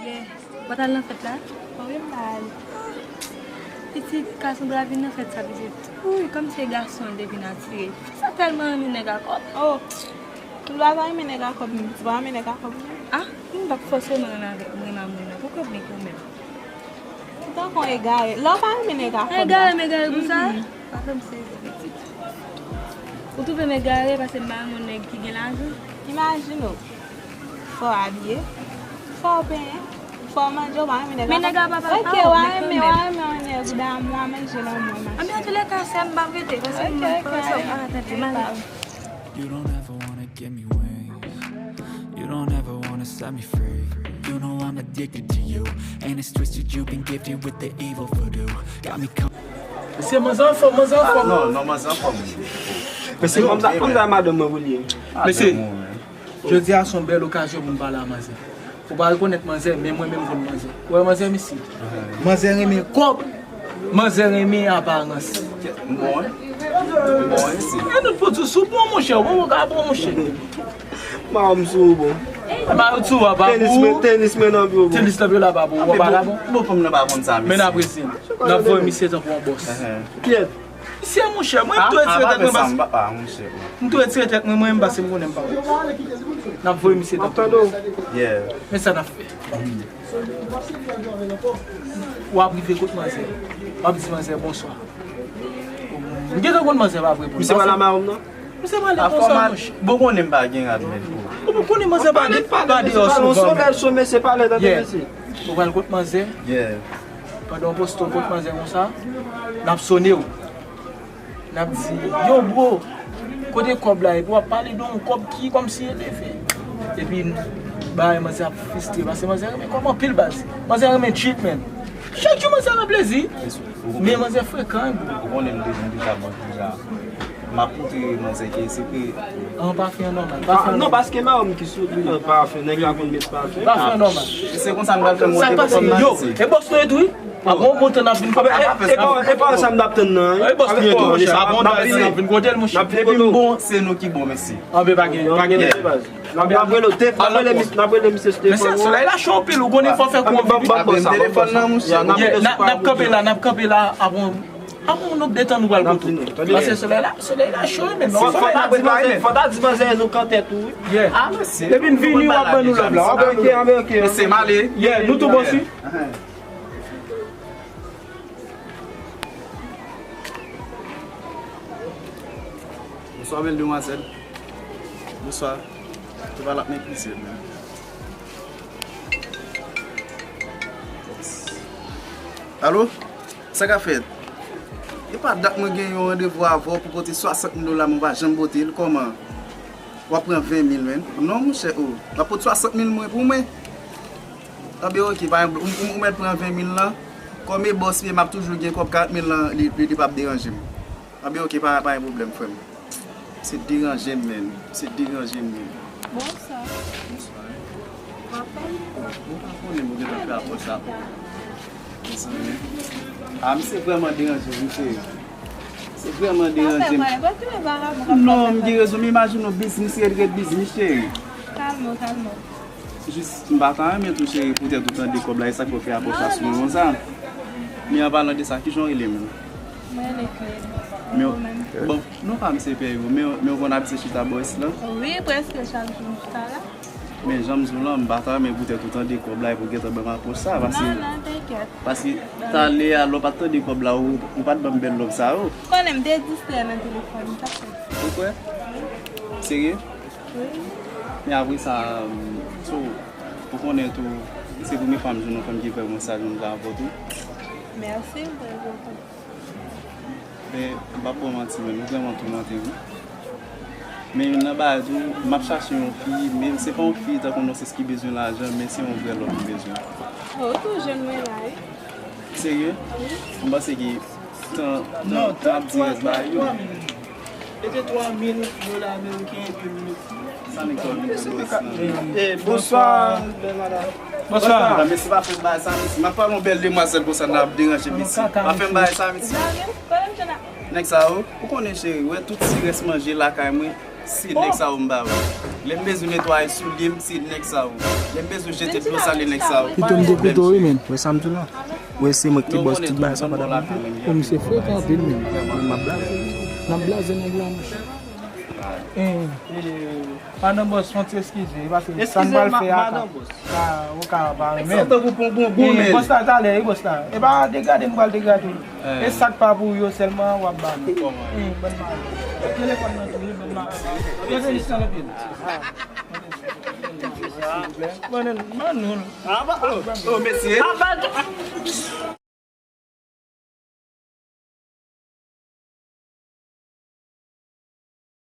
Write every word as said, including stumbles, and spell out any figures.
Yeah. Ou pa t al nan fèt la? Wi, m pa al. Pitit, Cassandra vin nan fèt sa, pitit. Wi, kòmsi se gason l te vin atire. Sa tèlman renmen nèg a kòb. Oh, m pa renmen nèg a kòb, m pa renmen nèg a kòb, non. Ah, m p ap fòseman renmen avèk, renmen ak moun nan. Poko byen kanmenm. Ou tankou egare. Lè w pa renmen nèg a kòb la. Egare, m egare pou sa? Mhm. Pa fè m sezi, pitit. Ou twouve m egare paske m pa renmen yon nèg ki gen lajan? Imajine w. Fò w abiye. Fò w penyen. Fò w manje, w pa renmen nèg a. Men nèg a pa pale pawòl, men kanmenm. Ok, w a renmen, w a renmen yon nèg damou, w a manje lanmou, machin. Anben, antoulèka, sè m, m ap rete, paske m, ok, ok, paske m, ah, tande, m ale. You don't ever wanna give me wings. You don't ever wanna set me free. You know I'm addicted to you. And it's twisted, you've been gifted with the evil voodoo. Got me. Mesye, manzè anfòm, manzè anfòm. Non, non, manzè anfòm. Mesye, kòmsa, kòmsa madanm mwen pou l ye. Mesye, jodi a se yon bèl okazyon pou m pale a manzè. Ou pa rekonèt manzè, men mwen menm m konn manzè. Ou wè manzè, mesye? Manzè renmen kòb. Manzè renmen aparans. M bon, wi. M bon, wi, mesye. E nou t pou di w sou bon, monchè. Ou bon, ou ka bon, monchè. Mawon m sou ou bon. Mawon sou ou a pa pou ou. Tenis men, tenis men nan pye w bon. Tenis nan pye w la pa pou ou, a pa bon. Bon, fanm nan pa konn sa, mesye. Men n ap resi. N ap voye misye tankou yon bòs. Kiyès? Misye, monchè, mwen, m tou retire tèt mwen, baz. M tou retire tèt mwen, mwen, m pase m konnen m pa wè. N ap voye misye tankou yon bòs. Yeah. Men sa n ap fè. W ap rive kot manzè. W ap di manzè bonswa. M gentan konn manzè p ap reponn. Misye pale a mawon m nan? Misye pale konsa, monchè. Bon, konnen m pa gen rad, men. Ou konnen manzè pa de, pa deyò souvan. Ou pral kot manzè. Pandan w poste w kot manzè konsa, n ap sone w. N ap di, yo, bro, kote kòb la? Epi w ap pale de yon kòb ki kòmsi eleve. Epi, bagay manzè ap fristre, paske manzè renmen kòb anpil, baz. Manzè renmen treatment. Chak jou manzè nan plezi. Men manzè frekan, bro. Ou konnen m de-, m deja bon, deja. M ap montre manzè ke se ke. An, pafen an nòmal. Non, paske mawon m ki sou li, pafen, nèg la konn met pafen. Pafen an nòmal. Se konsa m pral fè monte. Sa k pase? Yo, e bòs nou ye tou, wi. Apre yon bon tan n ap vin kote l. E pa sa m t ap tann nan, wi. E bòs nou ye tou, monchè. Apre yon tan n ap vin kote l, monchè. Epi m bon, se nou ki bon, mesye. Anben, pa gen, pa gen. N ap rele w, n ap rele misye, n ap rele misye sou telefòn. Mesye, solèy la cho anpil, ou konnen fò fè kou anpil. Ban m telefòn nan, monchè. N ap kanpe la, n ap kanpe la, apre, apre nou detann nou pral kote w. Paske solèy la, solèy la cho, men non. Fò ta di manzè, fò ta di manzè nou kanntè tou, wi. Yeah. Depi n vini, w ap ban nou love la. Anben, ok, anben, ok. Mesye, m ale. Yeah, nou tou bon, si. Bonswa, bèl demwazèl. Bonswa. Te pale ak mèt misye menm. Alo? Sa k ap fèt? E pa dat mwen gen yon randevou avè w pou pote swasant mil dola, men w pa janm pote l. Kòman? W ap pran ven mil, menn. Non, monchè, o. W ap pot swasant mil mwen pou mwen. Anben, ok, pa gen pwoblèm. Ou, ou, ou mèt pran ven mil lan. Kòm e bòs li ye, m ap toujou gen kòb karant mil lan, li, li, li p ap deranje m. Anben, ok, pa, pa gen pwoblèm, frè m. Se deranje m, menn. Se deranje m, menn. Bonswa. Bonswa. W ap fè? Ou pa konnen m gentan fè apòch sa pou ou. Mezanmi. Ah, misye vrèman deranje m, cheri. Se vrèman deranje m. Non, m gen rezon, men imajine w biznis, ret, ret biznis, cheri. Kalme w, kalme w. Jis, m pa ta renmen tou, cheri, poutèt ou tande kòb la, e sa k fè w fè apòch la sou mwen konsa. Men an palan de sa, kijan w rele menm? Mwen rele Claire. Bon, non pa misye Pierre, men, men w konn abitye chita bò isit la? Wi, prèske chak jou m chita la. Men jan m di w lan, m pa ta renmen poutèt ou tande kòb la epi w gentan ban m apòch sa, paske, paske talè a, lè w pa t tande kòb la, ou, ou pa t ban m bèl love sa yo. Konnen m te distrè nan telefòn, m t ap fè. Ou kwè? Serye? Wi. Men apre sa, so, ou konnen tou, se premye fwa m jwenn yon fanm ki vre konsa, jwenn jan avè w tou. Mèsi, m prèske kontan. Men, m p ap ba w manti, men nou vrèman toumante wi. Men youn nan bagay tou, m ap chache yon fi, men se pa yon fi tankou Nonsens ki bezwen lajan, men se yon vrè lòm m bezwen. Oh, ou tou jwenn mwen la, wi. Serye? Wi. M panse ke tan, tan, tan ap di rès bagay yo. Mete twa mil dola ameriken epi m met. Sa nèg sa vin sou bòs lan. Eh, bonswa, bèl madanm. Bonswa. Madanm, mesye pa fè bagay sa, mesye. M ap pale yon bèl demwazèl konsa, n ap deranje, mesye. Pa fè m bagay sa, mesye. Nèg sa yo, ou konnen, cheri, wè tout ti rès manje lakay mwen, se nèg sa yo m ba yo. Lè m bezwen netwaye soulye m, se nèg sa yo. Lè m bezwen jete dlo sale, nèg sa yo. Pito m te koute w wi, men. Wè sa m di w la. Wè se mwen ki bòs tout bagay sa pa t ap rive. Ou misye frekan anpil, men. Mwen m ap blaze. N ap blaze nèg la, monchè. Eh, madan bòs, fon ti eskize, paske sa m pral fè a ka, ka, ou ka pa renmen. Sa tankou pon bonbon, men. Bòs la, talè, wi, bòs la. E pa degrade m pral degrade w. E sa k pa pou yo sèlman w ap ba nou. Eh, bann malad. Telefòn nan tou, wi, bann malad. Yo te jis anlè pye m. Silvouplè. Ban nou, ban nou. Oh, mesye.